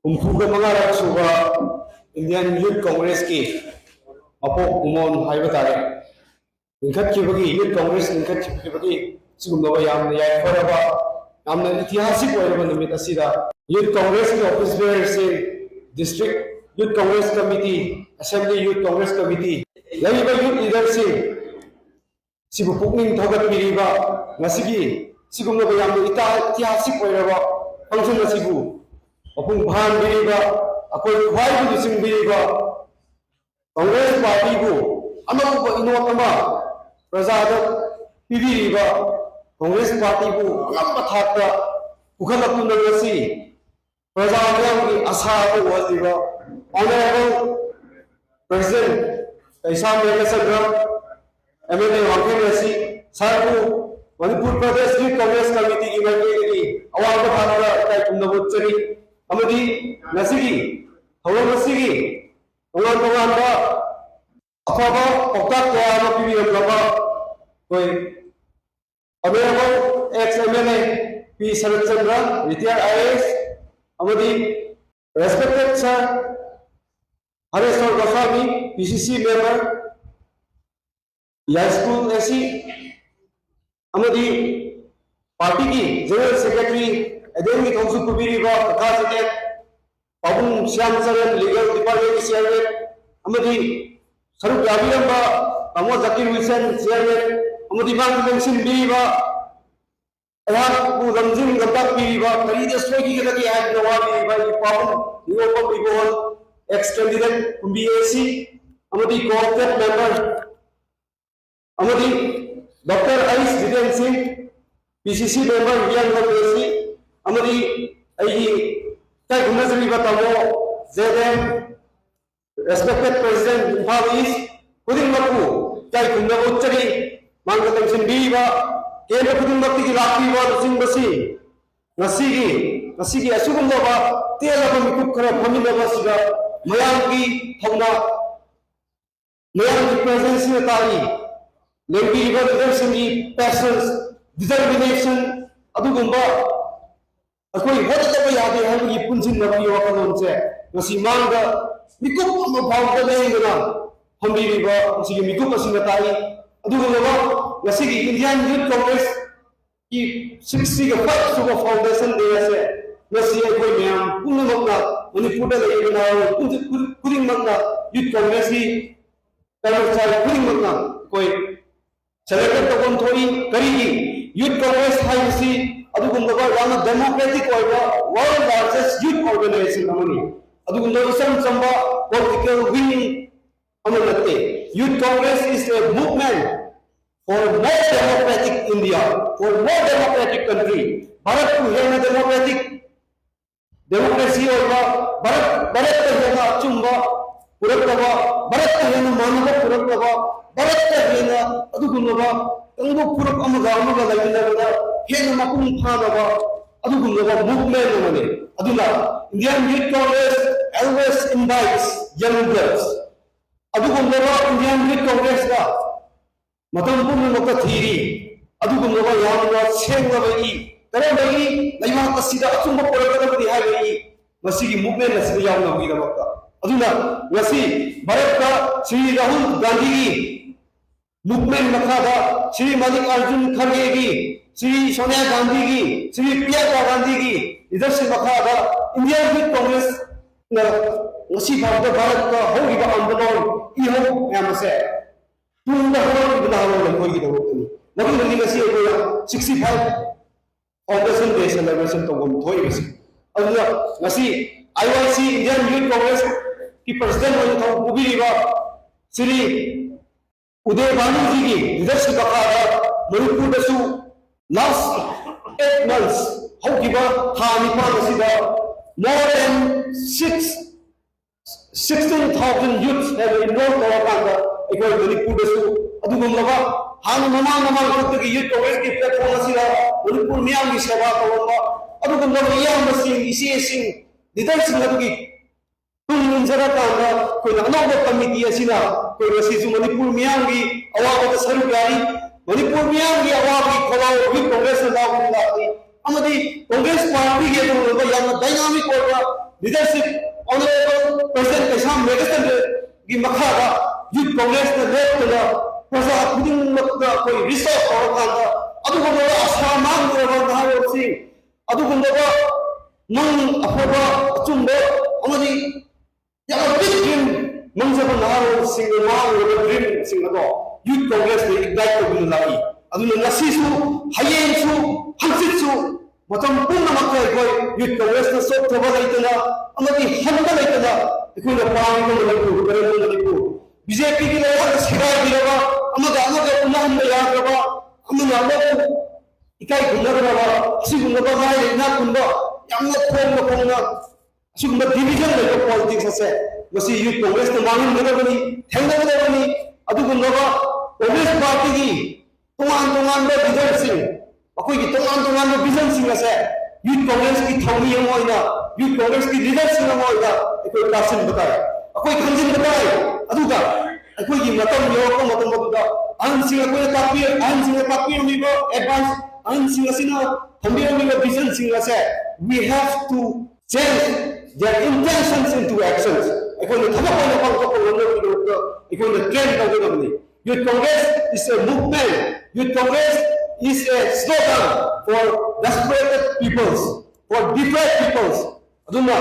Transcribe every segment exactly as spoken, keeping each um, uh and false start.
ꯍꯨꯝꯐꯨꯒ ꯃꯉꯥꯔꯛ ꯁꯨꯕ Indian Youth Congressꯀꯤ ꯃꯄꯣꯛ ꯀꯨꯝꯑꯣꯟ ꯍꯥꯏꯕ ꯇꯥꯔꯦ, ꯂꯤꯡꯈꯠꯈꯤꯕꯒꯤ, Youth Congress ꯂꯤꯡꯈꯠꯈꯤꯕꯒꯤ ꯁꯤꯒꯨꯝꯂꯕ ꯌꯥꯝꯅ ꯌꯥꯏꯐꯔꯕ, ꯌꯥꯝꯅ ꯏꯇꯤꯍꯥꯁꯤꯛ ꯑꯣꯏꯔꯕ ꯅꯨꯃꯤꯠ ꯑꯁꯤꯗ Youth Congressꯀꯤ office bearerꯁꯤꯡ, District Youth Congress Committee, Assembly Youth Congress Committee, ꯂꯩꯔꯤꯕ youth leaderꯁꯤꯡ, ꯁꯤꯕꯨ ꯄꯨꯛꯅꯤꯡ ꯊꯧꯒꯠꯄꯤꯔꯤꯕ, ꯉꯁꯤꯒꯤ ꯁꯤꯒꯨꯝꯂꯕ ꯌꯥꯝꯅ ꯏꯇꯥ-, ꯏꯇꯤꯍꯥꯁꯤꯛ ꯑꯣꯏꯔꯕ function ꯑꯁꯤꯕꯨ ꯃꯄꯨꯡ ꯐꯥꯍꯟꯕꯤꯔꯤꯕ, ꯑꯩꯈꯣꯏ ꯈ꯭ꯋꯥꯏꯕꯨ ꯂꯨꯆꯤꯡꯕꯤꯔꯤꯕ, Congress Partyꯕꯨ ꯑꯅꯧꯕ ꯏꯅꯣꯠ ꯑꯃ ꯄ꯭ꯔꯖꯥꯗ ꯄꯤꯕꯤꯔꯤꯕ, Congress Partyꯕꯨ ꯑꯉꯝꯕ ꯊꯥꯛꯇ ꯄꯨꯈꯠꯂꯛꯇꯨꯅ ꯉꯁꯤ ꯄ꯭ꯔꯖꯥ ꯃꯤꯌꯥꯝꯒꯤ ꯑꯁꯥ ꯑꯃ ꯑꯣꯏꯍꯜꯂꯤꯕ Honourable President ꯀꯩꯁꯥꯝ ꯃꯦꯘꯆꯟꯗ꯭ꯔ, MLA ꯋꯥꯡꯈꯩ ꯂꯣꯏꯁꯤ sirꯕꯨ ꯃꯅꯤꯄꯨꯔ ꯄ꯭ꯔꯗꯦꯁ Youth Congress Committeeꯒꯤ ꯃꯥꯏꯀꯩꯗꯒꯤ ꯑꯋꯥꯡꯕ ꯊꯥꯛꯇ ꯏꯀꯥꯏ ꯈꯨꯝꯅꯕ ꯎꯠꯆꯔꯤ꯫ ꯑꯃꯗꯤ ꯉꯁꯤꯒꯤ ꯊꯧꯔꯝ ꯑꯁꯤꯒꯤ ꯇꯣꯉꯥꯟ ꯇꯣꯉꯥꯟꯕ ꯑꯐꯕ ꯄꯥꯎꯇꯥꯛ ꯀꯌꯥ ꯑꯃ ꯄꯤꯕꯤꯔꯝꯂꯕ ꯑꯩꯈꯣꯏ Honourable ex MLA P Saratchandra, retired IAS, ꯑꯃꯗꯤ respected sir ꯍꯔꯦꯁ꯭ꯋꯔ Goswami, PCC member, ꯌꯥꯏꯁ꯭ꯀꯨꯜ AC, ꯑꯃꯗꯤ partyꯒꯤ General Secretary, ꯑꯗꯣꯝꯒꯤ ꯊꯧꯁꯨ ꯄꯨꯕꯤꯔꯤꯕ ꯀꯀꯥ ꯖꯦꯀꯦꯠ, ꯄꯥꯕꯨꯡ ꯁ꯭ꯌꯥꯝ ꯆꯔꯟ, Legal Departmentꯀꯤ Chairman, ꯑꯃꯗꯤ ꯁꯔꯨꯛ ꯌꯥꯕꯤꯔꯝꯕ ꯇꯥꯃꯣ ꯖꯀꯤꯔ ꯍꯨꯏꯁꯟ, Chairman, ꯑꯃꯗꯤ ꯃꯥꯒꯤ ꯂꯦꯡꯁꯤꯟꯕꯤꯔꯤꯕ ꯑꯩꯍꯥꯛꯄꯨ ꯂꯝꯖꯤꯡ ꯂꯝꯇꯥꯛꯄꯤꯔꯤꯕ, ꯀꯔꯤꯗ ꯁꯣꯏꯈꯤꯒꯗꯒꯦ ꯍꯥꯏꯗꯨꯅ ꯋꯥꯕꯤꯔꯤꯕ ꯑꯩꯒꯤ ꯄꯥꯕꯨꯡ ꯅꯤꯉꯣꯜꯕꯝ ꯏꯕꯣꯍꯜ, ex candidate ꯀꯨꯝꯕꯤ AC, ꯑꯃꯗꯤ co-opted member, ꯑꯃꯗꯤ Doctor ꯑꯩꯁ ꯖꯤꯇꯦꯟ ꯁꯤꯡ, PCC member ꯍꯤꯌꯥꯡꯊꯥꯡ AC, ꯑꯃꯗꯤ ꯑꯩꯒꯤ ꯏꯀꯥꯏ ꯈꯨꯝꯅꯖꯔꯤꯕ ꯇꯥꯃꯣ ꯖꯦꯗꯦꯟ, respected President ꯏꯝꯐꯥꯜ East, ꯈꯨꯗꯤꯡꯃꯛꯄꯨ ꯏꯀꯥꯏ ꯈꯨꯝꯅꯕ ꯎꯠꯆꯔꯤ꯫ ꯃꯥꯡꯗ ꯇꯝꯁꯤꯟꯕꯤꯔꯤꯕ ꯀꯦꯟꯗ꯭ꯔ ꯈꯨꯗꯤꯡꯃꯛꯇꯒꯤ ꯂꯥꯛꯄꯤꯕ ꯂꯨꯆꯤꯡꯕꯁꯤꯡ, ꯉꯁꯤꯒꯤ, ꯉꯁꯤꯒꯤ ꯑꯁꯤꯒꯨꯝꯂꯕ ꯇꯦꯜꯂꯕ ꯃꯤꯀꯨꯞ ꯈꯔ ꯐꯝꯃꯤꯟꯅꯕ ꯑꯁꯤꯗ ꯃꯌꯥꯝꯒꯤ ꯊꯧꯅꯥ, ꯃꯌꯥꯝꯒꯤ presence ꯑꯁꯤꯅ ꯇꯥꯛꯏ꯫ ꯂꯦꯡꯕꯤꯔꯤꯕ leaderꯁꯤꯡꯒꯤ patience, determination ꯑꯗꯨꯒꯨꯝꯕ ꯑꯩꯈꯣꯏ ꯍꯣꯠꯅꯗꯕ ꯌꯥꯗꯦ ꯍꯥꯏꯕꯒꯤ ꯄꯨꯟꯁꯤꯟꯅꯕꯒꯤ ꯋꯥꯈꯜꯂꯣꯟꯁꯦ ꯉꯁꯤ ꯃꯥꯡꯗ ꯃꯤꯀꯨꯞ ꯑꯃ ꯐꯥꯎꯕꯗ ꯂꯦꯡꯗꯅ ꯐꯝꯕꯤꯔꯤꯕ ꯃꯁꯤꯒꯤ ꯃꯤꯀꯨꯞ ꯑꯁꯤꯅ ꯇꯥꯛꯏ꯫ ꯑꯗꯨꯒꯨꯝꯂꯕ ꯉꯁꯤꯒꯤ Indian Youth Congress ꯀꯤ sixty five ꯁꯨꯕ foundation day ꯑꯁꯦ ꯉꯁꯤ ꯑꯩꯈꯣꯏ ꯃꯌꯥꯝ ꯄꯨꯝꯅꯃꯛꯅ, ꯃꯅꯤꯄꯨꯔꯗ ꯂꯩꯔꯤꯕ ꯅꯍꯥꯔꯣꯜ ꯄꯨꯝ-, ꯈꯨꯗꯤꯡꯃꯛꯅ, Youth Congress ꯀꯤ ꯀꯔꯃꯆꯥꯔꯤ ꯈꯨꯗꯤꯡꯃꯛꯅ ꯑꯩꯈꯣꯏ celebrate ꯇꯧꯐꯝ ꯊꯣꯛꯏ꯫ ꯀꯔꯤꯒꯤ? Youth Congress ꯍꯥꯏꯕꯁꯤ ꯑꯗꯨꯒꯨꯝꯂꯕ ꯌꯥꯝꯅ democratic ꯑꯣꯏꯕ world largest youth organization ꯑꯃꯅꯤ꯫ ꯑꯗꯨꯒꯨꯝꯂꯕ ꯏꯆꯝ ꯆꯝꯕ political wing ꯑꯃ ꯅꯠꯇꯦ꯫ Youth Congress is a movement for more democratic India, for more democratic country. ꯚꯥꯔꯠꯄꯨ ꯍꯦꯟꯅ democratic, democracy ꯑꯣꯏꯕ, ꯚꯥꯔꯠ, ꯚꯥꯔꯠꯇ ꯍꯦꯟꯅ ꯑꯆꯨꯝꯕ ꯄꯨꯔꯛꯅꯕ, ꯚꯥꯔꯠꯇ ꯍꯦꯟꯅ ꯃꯥꯟꯅꯕ ꯄꯨꯔꯛꯅꯕ, ꯚꯥꯔꯠꯇ ꯍꯦꯟꯅ ꯑꯗꯨꯒꯨꯝꯂꯕ ꯀꯥꯡꯂꯨꯞ ꯐꯨꯔꯨꯞ ꯑꯃꯒ ꯑꯃꯒ ꯂꯩꯃꯤꯟꯅꯕꯗ ꯍꯦꯟꯅ ꯃꯄꯨꯡ ꯐꯥꯅꯕ ꯑꯗꯨꯒꯨꯝꯂꯕ movement ꯑꯃꯅꯤ꯫ ꯑꯗꯨꯅ Indian Youth Congress always invites young girls꯫ ꯑꯗꯨꯒꯨꯝꯂꯕ Indian Youth Congress ꯅ ꯃꯇꯝ ꯄꯨꯝꯅꯃꯛꯇ ꯊꯤꯔꯤ꯫ ꯑꯗꯨꯒꯨꯝꯂꯕ ꯌꯥꯝꯅ ꯁꯦꯡꯂꯕ ꯏ, ꯀꯔꯝꯕ ꯏ? ꯂꯩꯕꯥꯛ ꯑꯁꯤꯗ ꯑꯆꯨꯝꯕ ꯄꯨꯔꯛꯀꯗꯕꯅꯤ ꯍꯥꯏꯕ ꯏ, ꯃꯁꯤꯒꯤ movement ꯑꯁꯤꯗ ꯌꯥꯎꯅꯕꯒꯤꯗꯃꯛꯇ꯫ ꯑꯗꯨꯅ ꯉꯁꯤ ꯚꯥꯔꯠꯇ ꯁ꯭ꯔꯤ ꯔꯥꯍꯨꯜ ꯒꯥꯟꯙꯤꯒꯤ movement ꯃꯈꯥꯗ, ꯁ꯭ꯔꯤ ꯃꯜꯂꯤꯀꯥꯔꯖꯨꯟ ꯈꯔꯒꯦꯒꯤ, ꯁ꯭ꯔꯤ ꯁꯣꯅꯤꯌꯥ ꯒꯥꯟꯙꯤꯒꯤ, ꯁ꯭ꯔꯤ ꯄ꯭ꯔꯤꯌꯥꯡꯀꯥ ꯒꯥꯟꯙꯤꯒꯤ leadership ꯃꯈꯥꯗ Indian Youth Congress ꯅ ꯉꯁꯤ ꯐꯥꯎꯕꯗ ꯚꯥꯔꯠꯇ ꯍꯧꯔꯤꯕ ꯑꯟꯗꯣꯂꯟ, ꯏꯍꯧ ꯃꯌꯥꯝ ꯑꯁꯦ ꯇꯨꯡꯗ ꯍꯧꯔꯛꯂꯤꯕ ꯅꯍꯥꯔꯣꯜ ꯑꯩꯈꯣꯏꯒꯤꯗꯃꯛꯇꯅꯤ꯫ ꯃꯗꯨꯅꯅꯤ ꯉꯁꯤ ꯑꯩꯈꯣꯏꯅ sixty five foundation day celebration ꯇꯧꯐꯝ ꯊꯣꯛꯏꯕꯁꯤ꯫ ꯑꯗꯨꯅ ꯉꯁꯤ I Y C, Indian Youth Congress ꯀꯤ president ꯑꯣꯏꯅ ꯊꯧ ꯄꯨꯕꯤꯔꯤꯕ ꯁ꯭ꯔꯤ ꯎꯗꯌ ꯚꯥꯅꯨꯖꯤꯒꯤ leadership ꯃꯈꯥꯗ ꯃꯅꯤꯄꯨꯔꯗꯁꯨ last eight months, ꯍꯧꯈꯤꯕ ꯊꯥ ꯅꯤꯄꯥꯟ ꯑꯁꯤꯗ more than six, sixteen thousand youths ꯍꯥꯏꯕ enroll ꯇꯧꯔꯀꯥꯟꯗ ꯑꯩꯈꯣꯏ ꯃꯅꯤꯄꯨꯔꯗꯁꯨ ꯑꯗꯨꯒꯨꯝꯂꯕ ꯍꯥꯟꯅ ꯃꯃꯥꯡ ꯃꯃꯥꯡ ꯈꯛꯇꯒꯤ Youth Congress ꯀꯤ platform ꯑꯁꯤꯗ ꯃꯅꯤꯄꯨꯔ ꯃꯤꯌꯥꯝꯒꯤ ꯁꯦꯕꯥ ꯇꯧꯔꯝꯕ ꯑꯗꯨꯒꯨꯝꯂꯕ ꯏꯌꯥꯝꯕꯁꯤꯡ, ꯏꯆꯦꯁꯤꯡ, leader ꯁꯤꯡ ꯑꯗꯨꯒꯤ ꯇꯨꯡ ꯏꯟꯖꯔꯀꯥꯟꯗ ꯑꯩꯈꯣꯏꯅ ꯑꯅꯧꯕ committee ꯑꯁꯤꯅ ꯑꯩꯈꯣꯏ ꯉꯁꯤꯁꯨ ꯃꯅꯤꯄꯨꯔ ꯃꯤꯌꯥꯝꯒꯤ ꯑꯋꯥꯕꯗ ꯁꯔꯨꯛ ꯌꯥꯔꯤ꯫ ꯃꯅꯤꯄꯨꯔ ꯃꯤꯌꯥꯝꯒꯤ ꯑꯋꯥꯕꯒꯤ ꯈꯣꯜꯂꯥꯎ Youth Congress ꯅ ꯂꯥꯎꯗꯨꯅ ꯂꯥꯛꯂꯤ꯫ ꯑꯃꯗꯤ ꯀꯣꯡꯒ꯭ꯔꯦꯁ ꯄꯥꯔꯇꯤꯒꯤ ꯑꯗꯨꯒꯨꯝꯂꯕ ꯌꯥꯝꯅ ꯗꯥꯏꯅꯥꯃꯤꯛ ꯑꯣꯏꯕ ꯂꯤꯗꯔꯁꯤꯞ ꯑꯣꯅꯔꯦꯕꯜ ꯄ꯭ꯔꯦꯁꯤꯗꯦꯟꯠ ꯀꯩꯁꯥꯝ ꯃꯦꯘꯆꯟꯗ꯭ꯔꯒꯤ ꯃꯈꯥꯗ ꯌꯨꯠ ꯀꯣꯡꯒ꯭ꯔꯦꯁꯅ ꯂꯦꯞꯇꯅ ꯄ꯭ꯔꯖꯥ ꯈꯨꯗꯤꯡꯃꯛꯇ ꯑꯩꯈꯣꯏ ꯔꯤꯁ ꯑꯥꯎꯠ ꯇꯧꯔꯀꯥꯟꯗ ꯑꯗꯨꯒꯨꯝꯂꯕ ꯑꯁꯥ ꯃꯥꯡꯂꯨꯔꯕ ꯅꯍꯥꯔꯣꯜꯁꯤꯡ, ꯑꯗꯨꯒꯨꯝꯂꯕ ꯃꯪ ꯑꯐꯕ, ꯑꯆꯨꯝꯕ ꯑꯃꯗꯤ ꯌꯥꯝꯅ ꯕꯤꯛ ꯗ꯭ꯔꯤꯝ ꯃꯪꯖꯕ ꯅꯍꯥꯔꯣꯜꯁꯤꯡꯅ ꯃꯥꯡꯂꯨꯔꯕ ꯗ꯭ꯔꯤꯝꯁꯤꯡ ꯑꯗꯣ ꯌꯨꯠ ꯀꯣꯡꯒ꯭ꯔꯦꯁꯅ ꯏꯒꯅꯥꯏꯠ ꯇꯧꯗꯨꯅ ꯂꯥꯛꯏ꯫ ꯑꯗꯨꯅ ꯉꯁꯤꯁꯨ, ꯍꯌꯦꯡꯁꯨ, ꯍꯪꯆꯤꯠꯁꯨ ꯃꯇꯝ ꯄꯨꯝꯅꯃꯛꯇ ꯑꯩꯈꯣꯏ ꯌꯨꯠ ꯀꯣꯡꯒ꯭ꯔꯦꯁꯅ ꯆꯣꯛꯊꯕ ꯂꯩꯇꯅ ꯑꯃꯗꯤ ꯍꯟꯕ ꯂꯩꯇꯅ ꯑꯩꯈꯣꯏꯅ ꯄꯥꯝꯃꯤꯕ ꯃꯅꯤꯄꯨꯔ, ꯀꯔꯝꯕ ꯃꯅꯤꯄꯨꯔ, ꯕꯤ ꯖꯦ ꯄꯤꯒꯤ ꯂꯩꯉꯥꯛꯅ ꯁꯤꯒꯥꯏꯕꯤꯔꯕ ꯑꯃꯒ ꯑꯃꯒ ꯎꯅꯍꯟꯕ ꯌꯥꯗ꯭ꯔꯕ, ꯑꯃꯅ ꯑꯃꯕꯨ ꯏꯀꯥꯏ ꯈꯨꯝꯅꯗ꯭ꯔꯕ, ꯑꯁꯤꯒꯨꯝꯂꯕ ꯂꯥꯏꯔ ꯏꯅꯥꯛ ꯈꯨꯟꯕ, ꯌꯥꯝꯅ ꯈꯣꯡꯅ ꯈꯣꯡꯅ ꯑꯁꯤꯒꯨꯝꯕ ꯗꯤꯚꯤꯖꯟ ꯂꯩꯕ ꯄꯣꯂꯤꯇꯤꯛꯁ ꯑꯁꯦ ꯃꯁꯤ ꯌꯨꯠ ꯀꯣꯡꯒ꯭ꯔꯦꯁꯅ ꯃꯥꯡꯍꯟꯒꯗꯕꯅꯤ, ꯊꯦꯡꯅꯒꯗꯕꯅꯤ꯫ ꯑꯗꯨꯒꯨꯝꯂꯕ ꯀꯣꯡꯒ꯭ꯔꯦꯁ ꯄꯥꯔꯇꯤꯒꯤ ꯇꯣꯉꯥꯟ ꯇꯣꯉꯥꯟꯕ ꯂꯤꯗꯔꯁꯤꯡ, ꯃꯈꯣꯏꯒꯤ ꯇꯣꯉꯥꯟ ꯇꯣꯉꯥꯟꯕ ꯚꯤꯖꯟꯁꯤꯡ ꯑꯁꯦ ꯌꯨꯠ ꯀꯣꯡꯒ꯭ꯔꯦꯁꯀꯤ ꯊꯧꯃꯤ ꯑꯃ ꯑꯣꯏꯅ, ꯌꯨꯠ ꯀꯣꯡꯒ꯭ꯔꯦꯁꯀꯤ ꯂꯤꯗꯔꯁꯤꯡ ꯑꯃ ꯑꯣꯏꯅ ꯑꯩꯈꯣꯏ ꯇꯥꯁꯤꯟꯕ ꯇꯥꯏ, ꯑꯩꯈꯣꯏ ꯈꯪꯖꯤꯟꯕ ꯇꯥꯏ꯫ ꯑꯗꯨꯒ ꯑꯩꯈꯣꯏꯒꯤ ꯃꯇꯝ ꯌꯧꯔꯛꯄ ꯃꯇꯝ ꯑꯗꯨꯗ ꯑꯍꯟꯁꯤꯡ ꯑꯩꯈꯣꯏꯅ ꯇꯥꯛꯄꯤ-, ꯑꯍꯟꯁꯤꯡꯅ ꯇꯥꯛꯄꯤꯔꯝꯃꯤꯕ ꯑꯦꯗꯚꯥꯏꯁ, ꯑꯍꯟꯁꯤꯡ ꯑꯁꯤꯅ ꯊꯝꯕꯤꯔꯝꯃꯤꯕ ꯚꯤꯖꯟꯁꯤꯡ ꯑꯁꯦ we have to change their intentions into actions. ꯑꯩꯈꯣꯏꯅ ꯊꯕꯛ ꯑꯣꯏꯅ ꯄꯥꯡꯊꯣꯛꯄ ꯉꯝꯅꯕꯒꯤꯗꯃꯛꯇ ꯑꯩꯈꯣꯏꯅ ꯇ꯭ꯔꯦꯟ ꯇꯧꯒꯗꯕꯅꯤ꯫ Youth Congress is a movement. Youth Congress is a slogan for desperate peoples, for deprived peoples. ꯑꯗꯨꯅ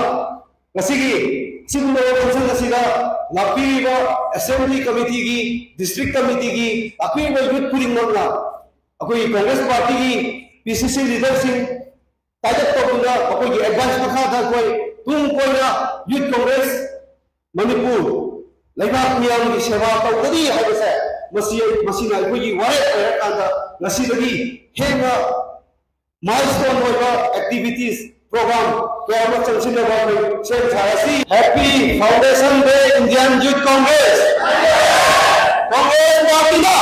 ꯉꯁꯤꯒꯤ ꯑꯁꯤꯒꯨꯝꯂꯕ ꯐꯪꯁꯟ ꯑꯁꯤꯗ ꯂꯥꯛꯄꯤꯔꯤꯕ ꯑꯦꯁꯦꯝꯕ꯭ꯂꯤ ꯀꯃꯤꯇꯤꯒꯤ, ꯗꯤꯁꯇ꯭ꯔꯤꯛ ꯀꯃꯤꯇꯤꯒꯤ, ꯂꯥꯛꯄꯤꯔꯤꯕ ꯌꯨꯠ ꯈꯨꯗꯤꯡꯃꯛꯅ ꯑꯩꯈꯣꯏꯒꯤ ꯀꯣꯡꯒ꯭ꯔꯦꯁ ꯄꯥꯔꯇꯤꯒꯤ ꯄꯤ ꯁꯤ ꯁꯤ ꯂꯤꯗꯔꯁꯤꯡ ꯇꯥꯏꯗꯞ ꯇꯧꯗꯨꯅ ꯃꯈꯣꯏꯒꯤ ꯑꯦꯗꯚꯥꯏꯁ ꯃꯈꯥꯗ ꯑꯩꯈꯣꯏ ꯇꯨꯡ ꯀꯣꯏꯅ ꯌꯨꯠ ꯀꯣꯡꯒ꯭ꯔꯦꯁ ꯃꯅꯤꯄꯨꯔ ꯂꯩꯕꯥꯛ ꯃꯤꯌꯥꯝꯒꯤ ꯁꯦꯕꯥ ꯇꯧꯒꯅꯤ ꯍꯥꯏꯕꯁꯦ ꯃꯁꯤ, ꯃꯁꯤꯅ ꯑꯩꯈꯣꯏꯒꯤ ꯋꯥꯔꯦꯞ ꯑꯣꯏꯔꯀꯥꯟꯗ ꯉꯁꯤꯗꯒꯤ ꯍꯦꯟꯅ ꯃꯥꯏꯜꯁ꯭ꯇꯣꯟ ꯑꯣꯏꯕ ꯑꯦꯛꯇꯤꯚꯤꯇꯤꯁ ꯄ꯭ꯔꯣꯒ꯭ꯔꯥꯝ ꯀꯌꯥ ꯑꯃ ꯆꯪꯁꯤꯟꯅꯕ ꯑꯩꯈꯣꯏ ꯁꯦꯝ ꯁꯥꯔꯁꯤ꯫ Happy Foundation Day, Indian Youth Congress! Congress ꯄꯥꯔꯇꯤꯅ!